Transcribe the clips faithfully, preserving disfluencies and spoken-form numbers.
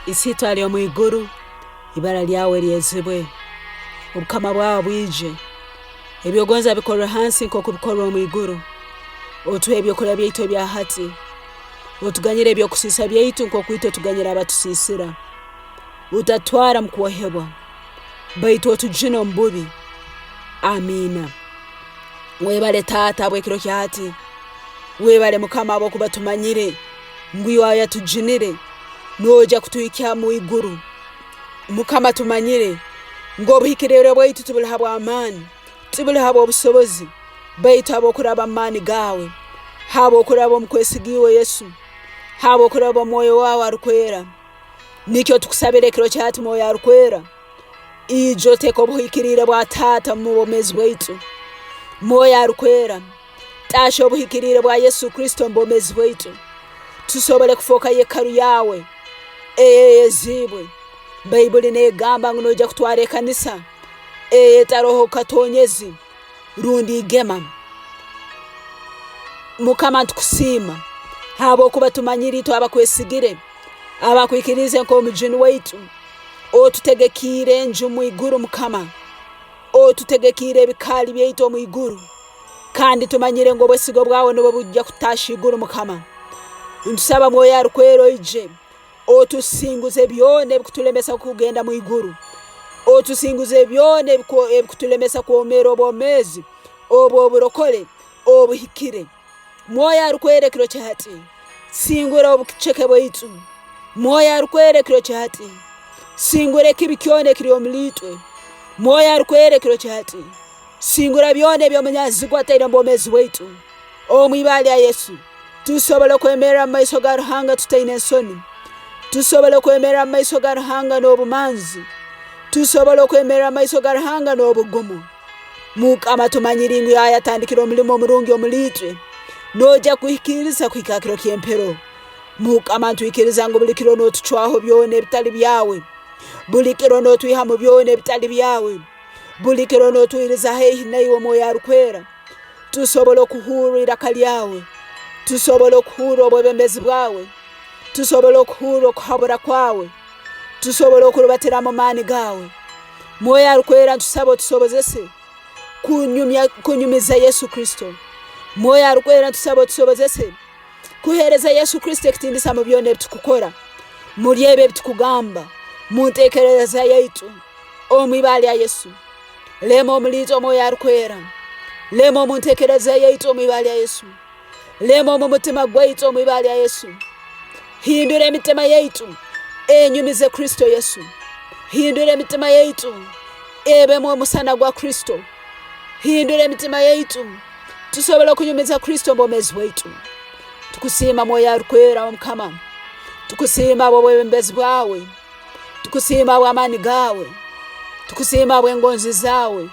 Isiitwe ali omu iguru, ibara lyawe lyezibwe. Obukama bwawe bwije. Eby'ogonza bikorwe hansi nk'oku bikorwa omu iguru. Otuhe ebyokulya byaitu ebya hati. Otuganyire eby'okusiisa byaitu nk'oku itwe tuganyira abatusiisira. Otatutwara mu kwohebwa, baitu otujune omu bubi. Amiina. Webale, Taata, habw'ekiro kya hati. Webale, Mukama, habwokuba tumanyire ngu iwe ayatujunire, noija kutuhikya mu iguru. Mukama, tumanyire ngu obuhikirire bwaitu tibuli habw'amaani, tibuli habw'obusobozi, baitu habw'okuraba mu maani gaawe, habw'okuraba omu kwesigwa iwe Yesu, habw'okuraba omu Mwoyo waawe Arukwera. Nikyo tukusabira ekiro kya hati, Mwoyo Arukwera. Ija oteeke obuhikiriire bwa Taata omu bwomeezi bwaitu. Mwoyo Arukwera, taasya obuhikiriire bwa Yesu Kristo omu bwomeezi bwaitu. Tusobole kufooka yekaru yaawe eyeyeziibwe. Baibuli neegamba ngu noija kutwara ekanisa eyetaroho katonyezi rundi igema. Mukama, nitukusiima habwokuba tumanyire itwe abakwesigire, abakwikiriize nk'omujuni waitu. Otutegekiire enju mu iguru, Mukama. Otutegekiire ebikaali byaitu omu iguru. Kandi tumanyire ngu obwesigwa bwawe nubwo bugya kutaasya iguru, Mukama. Ntusaba, Mwoyo Arukwera, oije, otusinguze byona ebikutulemesa kugenda mu iguru. Otusinguze byona ebiku-, ebikutulemesa kwomeera obwomeezi obw'oburokole obuhikire. Mwoyo Arukwera, ekiro kya hati, singura obuceke bwaitu. Mwoyo Arukwera, ekiro kya hati, singura ekibi kyona ekiri omuli itwe. Mwoyo Arukwera, ekiro kya hati, singura byona eby'omunyazigwa ataire omu bwomeezi bwaitu. Omu ibara lya Yesu, tusobole kwemerra mu maiso ga Ruhanga tutaine nsoni. Tusobole kwemerra mu maiso ga Ruhanga n'obumanzi. Tusobole kwemerra mu maiso ga Ruhanga n'obugumu. Mukama, tumanyire ngu yayatandikire omulimo omurungi omuli itwe, noija kuhikiriza kuhika ha kiro ky'empero. Mukama, ntwikiriza ngu buli kiro notucwaho byona ebitali byawe. Buli kiro notwihamu byona ebitali byawe. Buli kiro notwiriza haihi naiwe, Mwoyo Arukwera. Tusobole okuhurra iraka lyawe. Tusobole okuhurra obwebembezi bwawe. Tusobole okuhurra okuhabura kwawe. Tusobole okurubatira mu maani gaawe. Mwoyo Arukwera, ntusaba otusobozese kunyumya, kunyumiza Yesu Kristo. Mwoyo Arukwera, ntusaba otusobozese kuheereza Yesu Kristo ekitiinisa mu byona ebi tukukora, muli ebi ebi tukugamba, mu nteekereza yaitu, omu ibara lya Yesu. Lema omuli itwe, Mwoyo Arukwera. Lema omu nteekereza yaitu, omu ibara lya Yesu. Lema omu mutima gwaitu, omu ibara lya Yesu. Hindura emitima yaitu enyumize Kristo Yesu. Hindura emitima yaitu ebemu omusana gwa Kristo. Hindura emitima yaitu tusobole okunyumiza Kristo omu bwomeezi bwaitu. Tukusiima, Mwoyo Arukwera, Mukama. Tukusiima habw'obwebembezi bwawe. Tukusiima habw'amaani gaawe. Tukusiima habw'engonzi zaawe.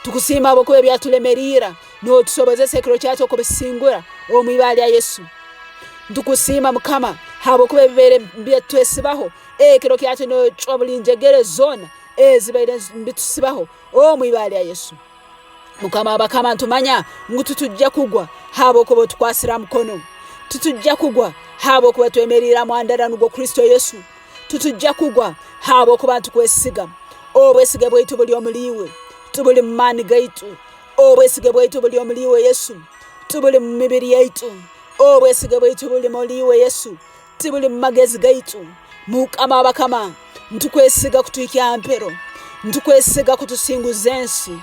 Tukusiima habwokuba ebyatulemeriire, notusobozesa ekiro kyakyo kubisingura omu ibara lya Yesu. Nitukusiima, Mukama, habwokuba ebibaire nibitwesibaho, ekiro kyakyo nocwa buli njegere zoona ezibaire nibitusibaho omu ibara lya Yesu. Mukama w'abakama, nitumanya ngu titujja kugwa habwokuba otukwasire ha mukono. Titujja kugwa habwokuba twemeriire ha mwandara nugwo Kristo Yesu. Titujja kugwa habwokuba nitukwesiga. Obwesige bwaitu buli omuli iwe, tibuli mu maani gaitu. Obwesige bwaitu buli omuli iwe, Yesu, tibuli mu mibiri yaitu. Obwesige bwaitu buli omuli iwe, Yesu, tibuli mu magezi gaitu. Mukama w'abakama, nitukwesiga kutuhikya ha mpero. Nitukwesiga kutusinguza ensi.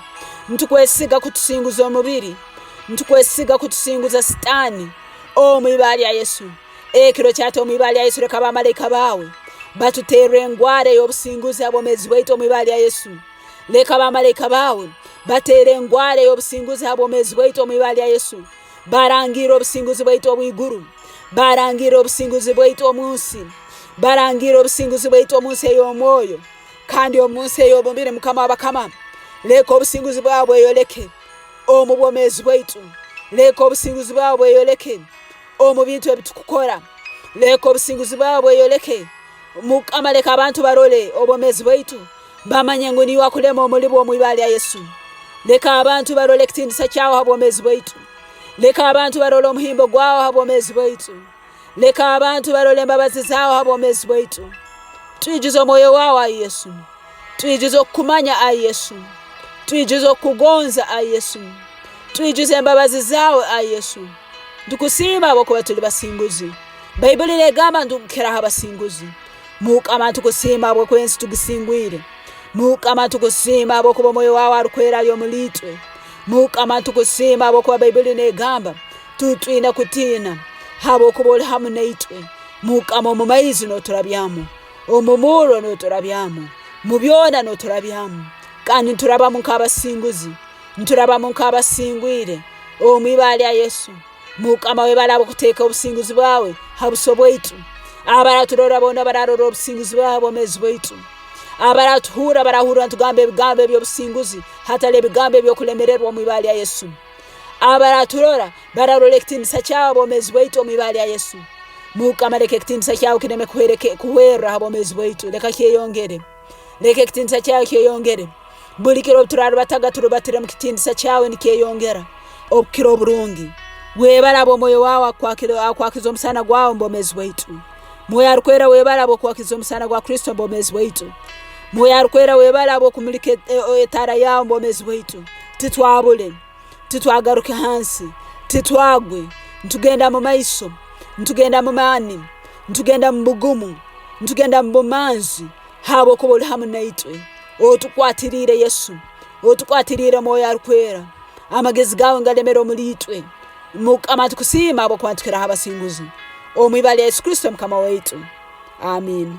Nitukwesiga kutusinguza omubiri. Nitukwesiga kutusinguza Sitaani. Omu ibara lya Yesu. Ekiro kyakyo omu ibara lya Yesu, leka bamalaika baawe batuterre engwara ey'obusinguzi ha bwomeezi bwaitu omu ibara lya Yesu. Leka bamalaika baawe bateere engwara ey'obusinguzi ha bwomeezi bwaitu omu ibara lya Yesu. Barangirre obusinguzi bwaitu obw'iguru. Barangirre obusinguzi bwaitu omu nsi. Barangirre obusinguzi bwaitu omu nsi ey'omwoyo. Kandi omu nsi ey'omubiri, Mukama w'abakama, leka obusinguzi bwawe bweyoleke omu bwomeezi bwaitu. Leka obusinguzi bwawe bweyoleke omu bintu ebi tukukora. Leka obusinguzi bwawe bweyoleke. Mukama, leka abantu barole obwomeezi bwaitu, bamanye ngu niiwe akulema omuli bwo omu ibara lya Yesu. Leka abantu barole ekitiinisa kyawe ha bwomeezi bwaitu. Leka abantu barole omuhimbo gwawe ha bwomeezi bwaitu. Leka abantu barole embabazi zaawe ha bwomeezi bwaitu. Twijuze omwoyo waawe, ai Yesu. Twijuze okukumanya, ai Yesu. Twijuze okukugonza, ai Yesu. Twijuze embabazi zaawe, ai Yesu. Nitukusiima habwokuba tuli basinguzi. Baibuli neegamba ngu kukiraho abasinguzi. Mukama, nitukusiima habwokuba ensi tugisingwire. Mukama, nitukusiima habwokuba omwoyo waawe arukwera ali omuli itwe. Mukama, nitukusiima habwokuba Baibuli neegamba, titwine kutiina, habwokuba oli hamu naitwe. Mukama, omu maizi nooturabyamu, omu murro nooturabyamu, mu byona nooturabyamu, kandi niturabamu nk'abasinguzi, niturabamu nk'abasingwire, omu ibara lya Yesu. Mukama, webale habw'okuteeka obusinguzi bwawe ha buso bwaitu. Abaraturora boona bararora obusinguzi bwawe ha bwomeezi bwaitu. Abaratuhurra barahurra nitugamba ebigambo eby'obusinguzi, hatali ebigambo eby'okulemererwa, omu ibara lya Yesu. Abaraturora bararora ekitiinisa kyawe ha bwomeezi bwaitu, omu ibara lya Yesu. Mukama, leka ekitiinisa kyawe kireme kuhwereke-, kuhwerra ha bwomeezi bwaitu. Leka kyeyongere. Leka ekitiinisa kyawe kyeyongere. Buli kiro obu turarubataga, turubatire mu kitiinisa kyawe nikyeyongera okukira oburungi. Webale habw'omwoyo waawe akwakire-, akwakiza omusana gwawe omu bwomeezi bwaitu. Mwoyo arukwera, webale habw'okwakiza omusana gwa Kristo omu bwomeezi bwaitu. Mwoyo arukwera, webale habw'okumulika et-, e-, etaara yaawe omu bwomeezi bwaitu. Titwabule, titwagaruke hansi, titwagwe. Nitugenda mu maiso, nitugenda mu maani, nitugenda mu bugumu, nitugenda mu bumanzi, habwokuba oli hamu naitwe. Otukwatiriire, Yesu, otukwatiriire, Mwoyo Arukwera. Amagezi gaawe ngalemere omuli itwe. Mukama, tukusiima habwokuba nitukiraho abasinguzi. Omu ibara lya Yesu Kristo, Mukama waitu. Amiina.